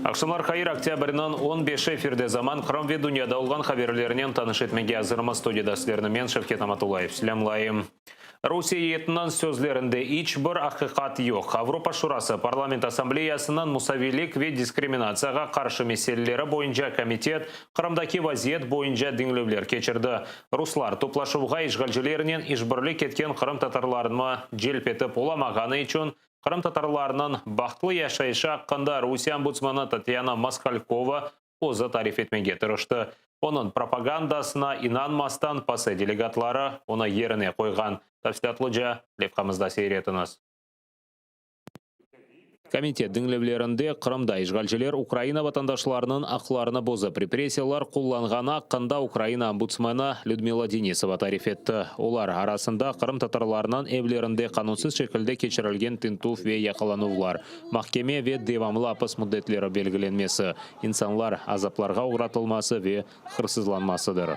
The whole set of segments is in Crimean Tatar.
Aqşamlar hayır, oktâbrniñ 15-i efirde Zaman Qırım ve dünyada olğan haberlerinen tanış etmege azırmız. Studiyada sizlerni men, Şevket Amatullayev, selâmlayım. Rusiye eyyetiniñ sözlerinde iç bir aqiqat yoq. Avropa Şurası Parlament Assambleyasınıñ musaviylik ve diskriminatsiyağa qarşı meseleleri boyunca komitet Qırımdaki vaziyet boyunca diñlevler keçirdi. Ruslar toplaşuvğa işğalcilernen işbirlik etken qırımtatarlarnı celp etip olamağanı içün qırımtatarlarnıñ bahtlı yaşayışı aqqında Rusiye ombudsmanı Tatyana Moskalkova özü tarif etmege tırıştı. Onıñ propagandasına inanmastan PASE delegatları onı yerine qoyğan. Tafsilâtlıca levhamızda seyir etiñiz. Komitet diñlevlerinde Qırımda işğalciler Ukraina vatandaşlarınıñ aqlarını bozıp, repressiyalar qullanğanı aqqında Ukraina ombudsmanı Lüdmila Denisova tarif etti. Olar arasında qırımtatarlarnıñ evlerinde qanunsız şekilde keçirilgen tintüv ve yaqalanuvlar, mahkeme ve devamlı apis müddetleri belgilenmesi, insanlar azaplarğa oğratılması ve hırsızlanmasıdır.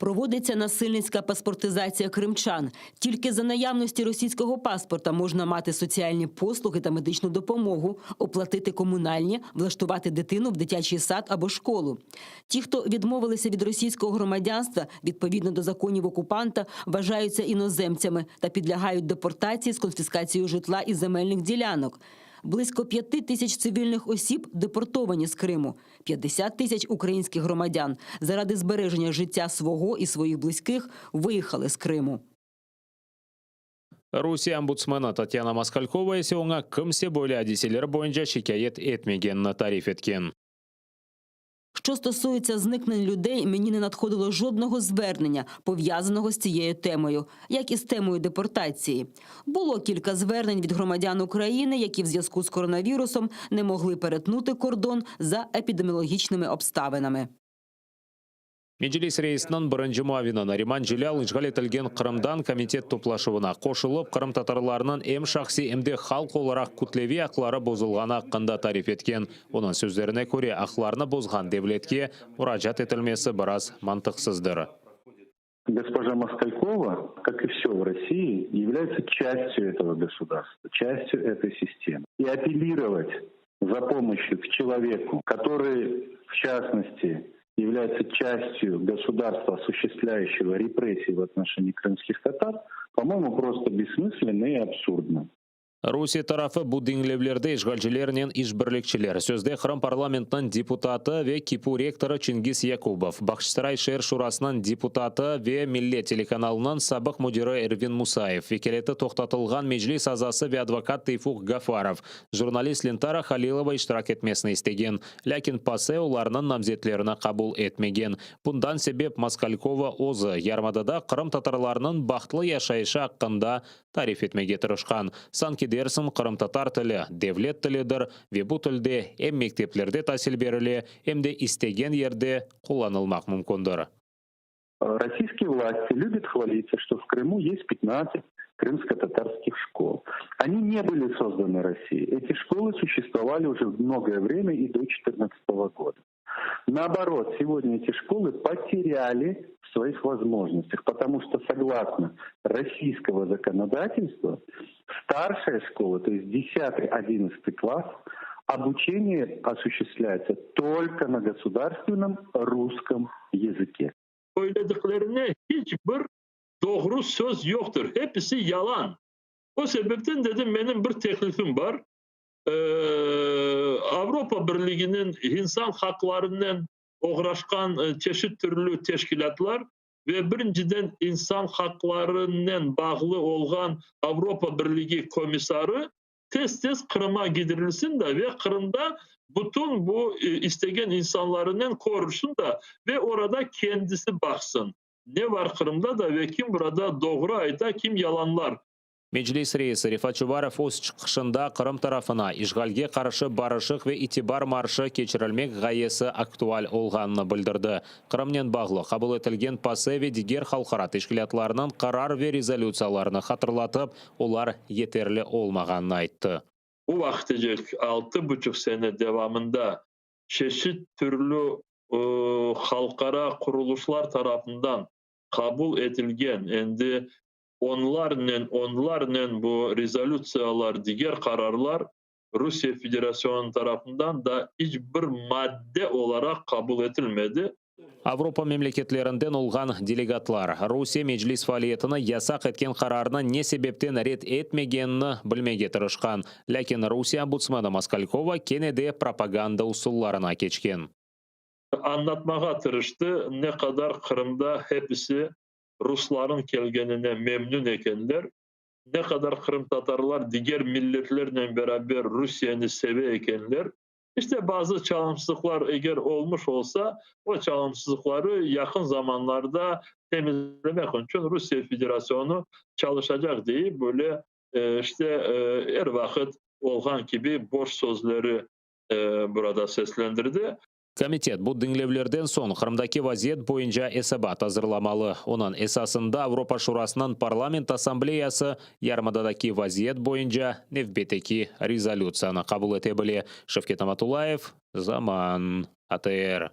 Проводиться насильницька паспортизація кримчан. Тільки за наявності російського паспорта можна мати соціальні послуги та медичну допомогу, оплатити комунальні, влаштувати дитину в дитячий сад або школу. Ті, хто відмовилися від російського громадянства, відповідно до законів окупанта, вважаються іноземцями та підлягають депортації з конфіскацією житла і земельних ділянок. Близько 5000 цивільних осіб депортовані з Криму, 50 тисяч українських громадян заради збереження життя свого і своїх близьких виїхали з Криму. Rusiye ombudsmanı Tatyana Moskalkova ise oña kimse böyle adiseler boyunca şikâyet etmegenini tarif etken. Що стосується зникнень людей, мені не надходило жодного звернення, пов'язаного з цією темою, як і з темою депортації. Було кілька звернень від громадян України, які в зв'язку з коронавірусом не могли перетнути кордон за епідеміологічними обставинами. Meclis reisiniñ birinci muavini Nariman Celâl işğal etilgen Qırımdan komitet toplaşuvına qoşulıp, qırımtatarlarnıñ em şahsiy, em de halq olaraq kütleviy aqları bozulğanı aqqında tarif etken. Onıñ sözlerine köre, aqlarnı bozğan devletke muracaat etilmesi biraz mantıqsızdır. Госпожа Москалькова, как и все в России, является частью этого государства, частью этой системы. И апеллировать за помощью к человеку, который, в частности, является частью государства, осуществляющего репрессии в отношении крымских татар, по-моему, просто бессмысленно и абсурдно. Rusiye tarafı bu diñlevlerde işğalcilernen işbirlikçiler, sözde Qırım parlamentiniñ deputatı ve KİPU rektorı Çingiz Yakubov, Bağçasaray şeer şurasınıñ deputatı ve Millet telekanalınıñ sabıq müdiri Ervin Musayev, vekâleti toqtatılğan Meclis azası ve advokat Teyfuk Gafarov, jurnalist Lentara Halilova iştirak etmesini istegen, lâkin PASE olarnıñ namzetlerini qabul etmegen. Bundan sebep Moskalkova özü yarımadada qırımtatarlarnıñ bahtlı yaşayışı aqqında tarif etmege tırışqan. Sanki dersiñ qırımtatar tili, devlet tilidir ve bu tilde em mekteplerde tasil berile, em de istegen yerde qullanılmaq mümkündir. Российские власти любят хвалиться, что в Крыму есть 15 крымско-татарских школ. Они не были созданы Россией. Эти школы существовали уже многое время и до 2014 года. Наоборот, сегодня эти школы потеряли в своих возможностях, потому что согласно российского законодательства старшая школа, то есть 10-11 класс, обучение осуществляется только на государственном русском языке. Söylediklerine hiçbir doğru söz yoktur. Hepsi yalan. O sebepten dedim, benim bir teklifim var. Avropa Birliginiñ insan haqlarınen oğraşqan çeşit türlü teşkilâtlar ve birinciden insan haqlarınen bağlı olğan Avropa Birligi komissarı tez-tez Qırımğa gidirilsin da ve Qırımda bütün bu istegen insanlarınen körüşsin da ve orada kendisi baqsın, ne var Qırımda da ve kim burada doğru ayta, kim yalanlar. Meclis reisi Refat Çubarov öz çıqışında Qırım tarafına işğalge qarşı barışıq ve itibar marşı keçirilmek ğayesi aktual olğanını bildirdi. Qırımnen bağlı qabul etilgen PASE ve diger halqara teşkilâtlarnıñ qarar ve rezolütsiyalarını hatırlatıp, olar yeterli olmağanını ayttı. Bu vaqıtacek 6,5 sene devamında çeşit türlü halqara qurulışlar tarafından qabul etilgen endi onlarnen bu rezolütsiyalar, diger qararlar. Rusiye Federasyonı tarafından da iç bir madde olaraq qabul etilmedi. Avropa memleketlerinden olğan delegatlar Rusiye Meclis faaliyetini yasaq etken qararnı ne sebepten red etmegenini bilmege tırışqan. Lâkin Rusiye ombudsmenı Moskalkova kene de propaganda usullarına keçken. Añlatmağa tırıştı, ne qadar Qırımda hepisi rusların kelgenine memnün ekenler, ne qadar qırımtatarlar diger milletlernen beraber Rusiyeni seve ekenler. İşte bazı çalımsızlıqlar eger olmuş olsa, o çalımsızlıqları yaqın zamanlarda temizlemek içün Rusiye Federasyonu çalışacaq deyip, böyle işte er vaqıt olğan kibi boş sözleri burada seslendirdi. Komitet bu diñlevlerden soñ Qırımdaki vaziyet boyunca esabat azırlamalı. Onıñ esasında Avropa Şurasınıñ Parlament Assambleyası yarımadadaki vaziyet boyunca nevbetteki rezolütsiyanı qabul ete bile. Şevket Amatullayev, Zaman, ATR.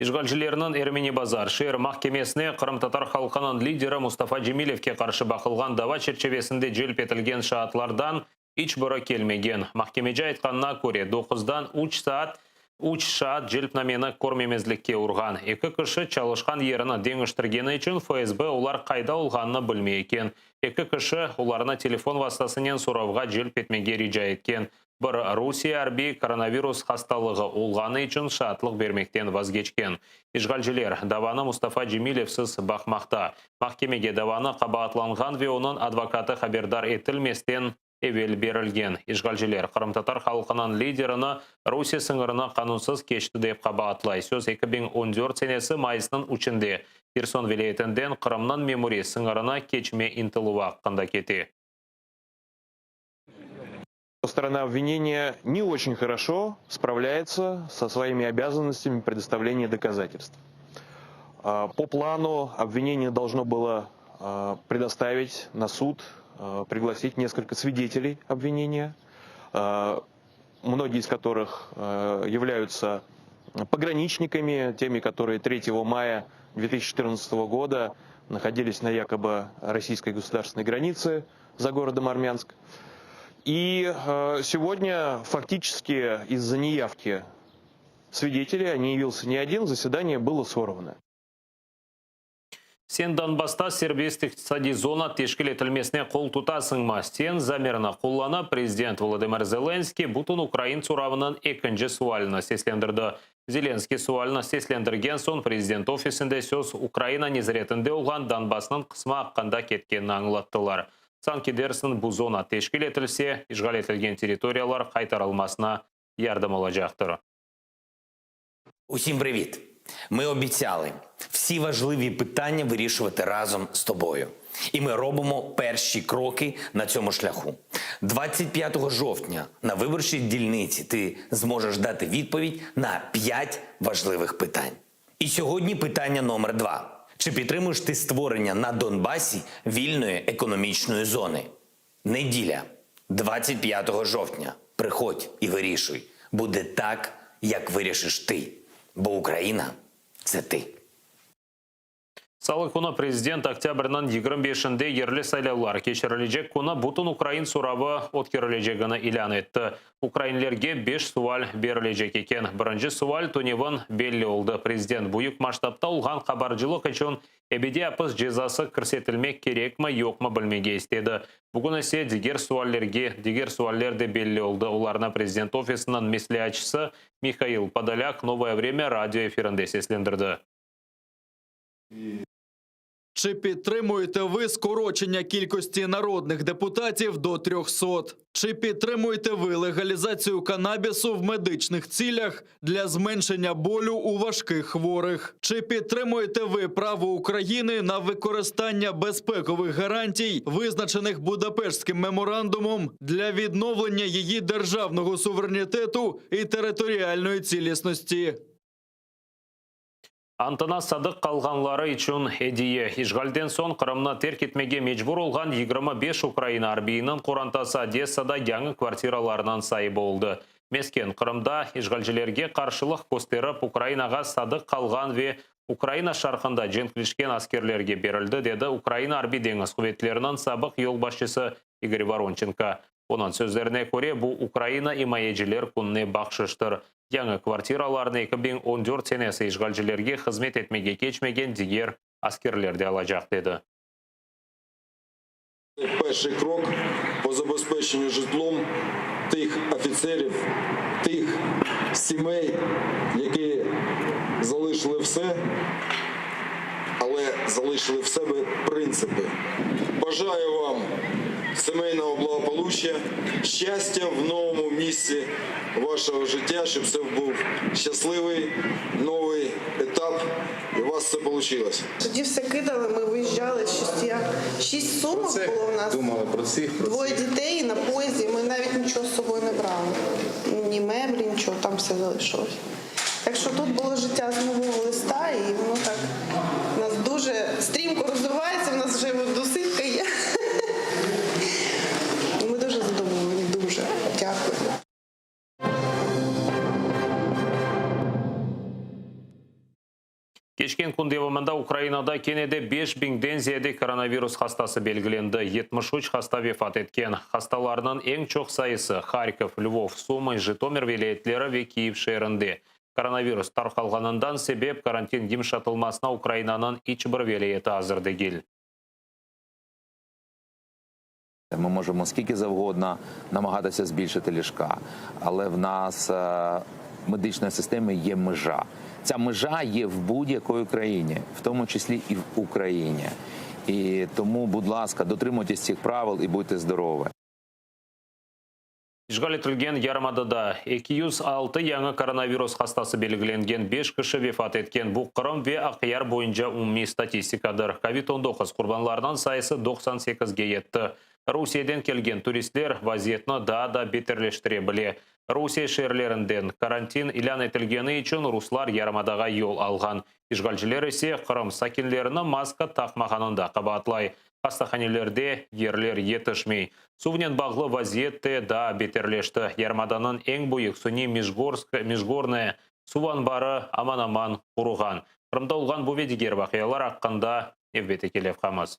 İşğalcilerniñ Ermeni Bazar şeer mahkemesine qırımtatar halqınıñ lideri Mustafa Cemilevge qarşı baqılğan dava çerçivesinde celp etilgen şaatlardan iç biri kelmegen. Mahkemeci aytqanına köre, doquzdan üç saat üç şaat celpnameni körmemezlikke urğan. Eki kişi çalışqan yerini deñiştirgeni içün FSB olar qayda olğanını bilmey eken. Eki kişi olarnı telefon vastasınen soravğa celp etmege rica etken. Bir Rusiye arbiy koronavirus hastalığı olğanı içün şaatlıq bermekten vazgeçken. İşğalciler davanı Mustafa Cemilevsiz baqmaqta. Mahkemege davanı qabaatlanğan ve onıñ advokatı haberdar etilmesten evel berilgen. İşğalciler qırımtatar halqınıñ liderini Rusiye sıñırını qanunsız keçti dep qabaatlay. Söz 2014 senesi mayısnıñ üçünde Herson vilâyetinden Qırımnıñ memuriy sıñırını keçme ıntıluvı aqqında kete. Сторона обвинения не очень хорошо справляется со своими обязанностями предоставления доказательств. По плану обвинение должно было предоставить на суд, пригласить несколько свидетелей обвинения, многие из которых являются пограничниками, теми, которые 3 мая 2014 года находились на якобы российской государственной границе за городом Армянск. И сегодня фактически из-за неявки свидетелей, а не явился ни один, заседание было сорвано. Sen Donbasta serbest iqtisadiy zona teşkil etilmesine qol tutasıñmı? Sen zamirini qullanıp, prezident Volodımır Zelenskıy bütün ukrain soravınıñ ekinci sualini seslendirdi. Zelenskıy sualini seslendirgen soñ prezident ofisinde söz Ukraina nezaretinde olğan Donbasnıñ qısmı aqqında ketkenini añlattılar. Sanki dersiñ bu zona teşkil etilse, işğal etilgen territoriyalar qaytarılmasına yardım olacaqtır. Усім привіт! Ми обіцяли всі важливі питання вирішувати разом з тобою. І ми робимо перші кроки на цьому шляху. 25 жовтня на виборчій дільниці ти зможеш дати відповідь на 5 важливих питань. І сьогодні питання номер 2. Чи підтримуєш ти створення на Донбасі вільної економічної зони? Неділя, 25 жовтня. Приходь і вирішуй. Буде так, як вирішиш ти. Бо Україна це ти. Salı künü prezident oktâbrniñ 25-inde yerli saylavlar keçirilecek künü bütün ukrain soravı ötkerilecegini ilân etti. Ukrainlerge beş sual berilecek eken. Birinci sual tünevin belli oldı. Prezident büyük masştabta olğan qabarcılıq içün ebediy apis cezası kirsetilmek kerekmi, yoqmı bilmege istedi. Bugün ise diger suallerge diger sualler de belli oldı. Olarnı prezident ofisiniñ mesleatçısı Mihail Podolâk Novoye Vremâ radio efirinde seslendirdi. Чи підтримуєте ви скорочення кількості народних депутатів до 300? Чи підтримуєте ви легалізацію канабісу в медичних цілях для зменшення болю у важких хворих? Чи підтримуєте ви право України на використання безпекових гарантій, визначених Будапештським меморандумом для відновлення її державного суверенітету і територіальної цілісності? Antına sadıq qalğanları içün ediye. İşğalden soñ Qırımnı terk etmege mecbur olğan 25 Ukraina arbiyiniñ qorantası Odessada yañı kvartiralarınıñ saibi oldı. Mesken Qırımda işğalcilerge qarşılıq kösterip Ukrainağa sadıq qalğan ve Ukraina şarqında cenkleşken askerlerge berildi, dedi Ukraina Arbiy deñiz quvetleriniñ sabıq yolbaşçısı İgor Voronçenko. Onıñ sözlerine köre, bu Ukraina imayeciler kününe bahşıştır. Yañı kvartiralarnı 2014 senesi işğalcilerge hızmet etmege keçmegen diger askerler de alacaq, dedi. Перший крок по забезпеченню житлом тих офіцерів, тих сімей, які залишили все, але залишили в себе принципи. Бажаю вам сімейного благополуччя, щастя в новому місці вашого життя, щоб це був щасливий новий етап, і у вас все вийшло. Тоді все кидали, ми виїжджали, шість, я, шість сумок було в нас. Думали про цих, про Двоє дітей на поїзді, ми навіть нічого з собою не брали. Ні меблі, нічого, там все залишилось. Так що тут було життя з нового листа, і воно так у нас дуже стрімко розвивається, в нас вже досидка є. Ми дуже задоволені, дуже дякую. Keçken kün devamında Ukrainada kene de 5000-den ziyade koronavirus hastası belgilendi. 73 hasta vefat etken. Hastalarnıñ eñ çoq sayısı Harkov, Lvov, Sumı, Jitomir vilâyetleri ve Kiyev şeerinde. Koronavirus tarqalğanından sebep karantin yımşatılmasına Ukrainanıñ iç bir vilâyeti azır degil. Ми можемо скільки завгодно намагатися збільшити ліжка, але в нас е, медичної системи є межа. Ця межа є в будь-якої країні, в тому числі і в Україні. І тому, будь ласка, дотримуйтесь цих правил і будьте здорові. İşğal etilgen yarımadada 206 yañı koronavirus hastası belgilengen, 5 kişi vefat etken. Bu Qırım ve Aqyar boyunca umumiy statistikadır. Covid-19 qurbanlarınıñ sayısı 98-ge yetti. Rusiyeden kelgen turistler vaziyetni daa da beterleştire bile. Rusiye şeerlerinden karantin ilân etilgeni içün ruslar yarımadağa yol alğan. İşğalciler ise Qırım sakinlerini maska taqmağanında qabaatlay. Hastahanelerde yerler yetişmey. Suvnen bağlı vaziyet de daa beterleşti. Yarımadanıñ eñ büyük suniy Mijgorsk, Mijgornoye suv anbarı aman-aman quruğan. Qırımda olğan bu ve diger vaqialar aqqında nevbetteki levhamız.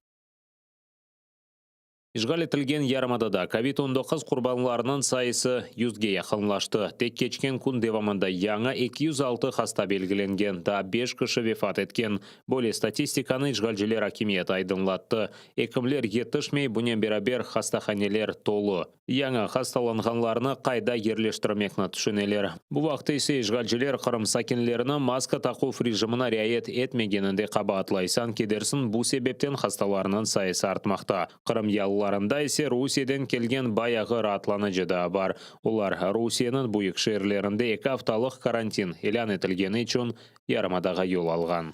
İşğal etilgen yarımadada COVID-19 qurbanlarınıñ sayısı yüzge yaqınlaştı. Tek keçken kün devamında yañı 206 hasta belgilengen, daa 5 kişi vefat etken. Böyle statistikanı işğalciler akimiyeti aydınlattı. Ekimler yetişmey, bunen beraber hastahaneler tolu. Yañı hastalanğanlarnı qayda yerleştirmekni tüşüneler. Bu vaqıt ise işğalciler Qırım sakinlerini maska taquv rejimine riayet etmegeninde qabaatlay. Sanki dersin bu sebepten hastalarnıñ sayısı artmaqta. Qırım yalılarında ise Rusiyeden kelgen bayağı raatlanıcı da bar. Olar Rusiyeniñ büyük şeerlerinde eki aftalıq karantin ilân etilgeni içün yarımadağa yol alğan.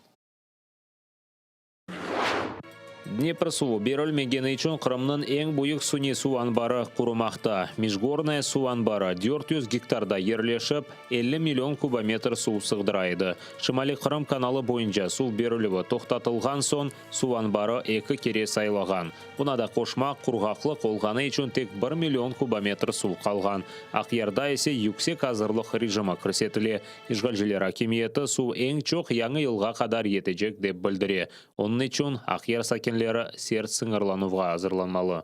Dnepr suvu berilmegeni içün Qırımnıñ eñ büyük suniy suv anbarı qurumaqta. Mijgornoye suv anbarı 400 gektarda yerleşip, 50 million kubometr suv sığdıra edi. Şimaliy Qırım kanalı boyunca suv berilüvi toqtatılğan soñ suv anbarı eki kere saylağan. Buna da qoşmaq, qurğaqlıq olğanı içün tek 1 million kubometr suv qalğan. Aqyarda ise yüksek azırlıq rejimi kirsetile. İşğalciler akimiyeti suv eñ çoq yañı yılğa qadar yetecek, dep bildire. Onıñ içün Aqyar sakinleri sert sıñırlanuvğa azırlanmalı.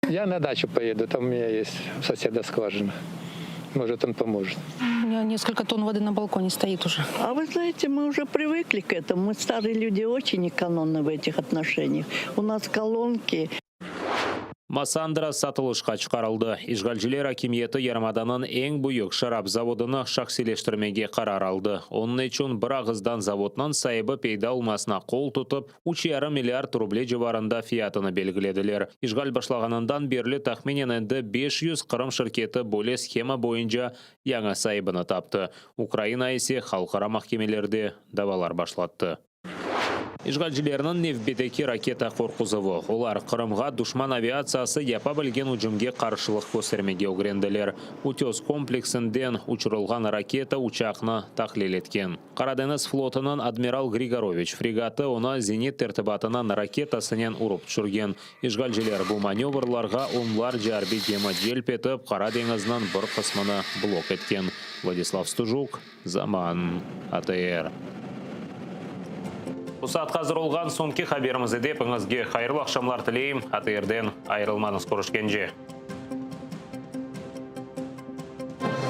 Я на дачу поеду, там у меня есть у соседа скважина. Может, он поможет. У меня несколько тонн воды на балконе стоит уже. А вы знаете, мы уже привыкли к этому. Мы старые люди очень экономны в этих отношениях. У нас колонки. Massandra satılışqa çıqarıldı. İşğalciler akimiyeti yarımadanıñ eñ büyük şarap zavodını şahsiyleştirmege qarar aldı. Onıñ içün bir ağızdan zavodnıñ saibi peyda olmasına qol tutıp, 3,5 milliard ruble civarında fiyatını belgilediler. İşğal başlağanından berli tahminen endi 500 Qırım şirketi böyle shema boyunca yañı saibini taptı. Ukraina ise halqara mahkemelerde davalar başlattı. İşğalcilerniñ nevbetteki raketa qorquzuvı. Olar Qırımğa duşman aviatsiyası yapa bilgen ücümge qarşılıq köstermege ögrendiler. Utös kompleksinden uçurılğan raketa uçaqnı tahlil etken. Qaradeñiz flotunıñ Admiral Grigoroviç fregatı onı zenit tertibatınıñ raketasınen urıp tüşürgen. İşğalciler bu manevrlarğa onlarca arbiy gemi celp etip, Qara deñizniñ bir qısmını blok etken. Vladislav Stujuk, Zaman, ATR. Bu saatqa azır olğan soñki haberimiz edi. Epiñizge hayırlı aqşamlar tileyim. ATRden ayırılmañız körüşkence.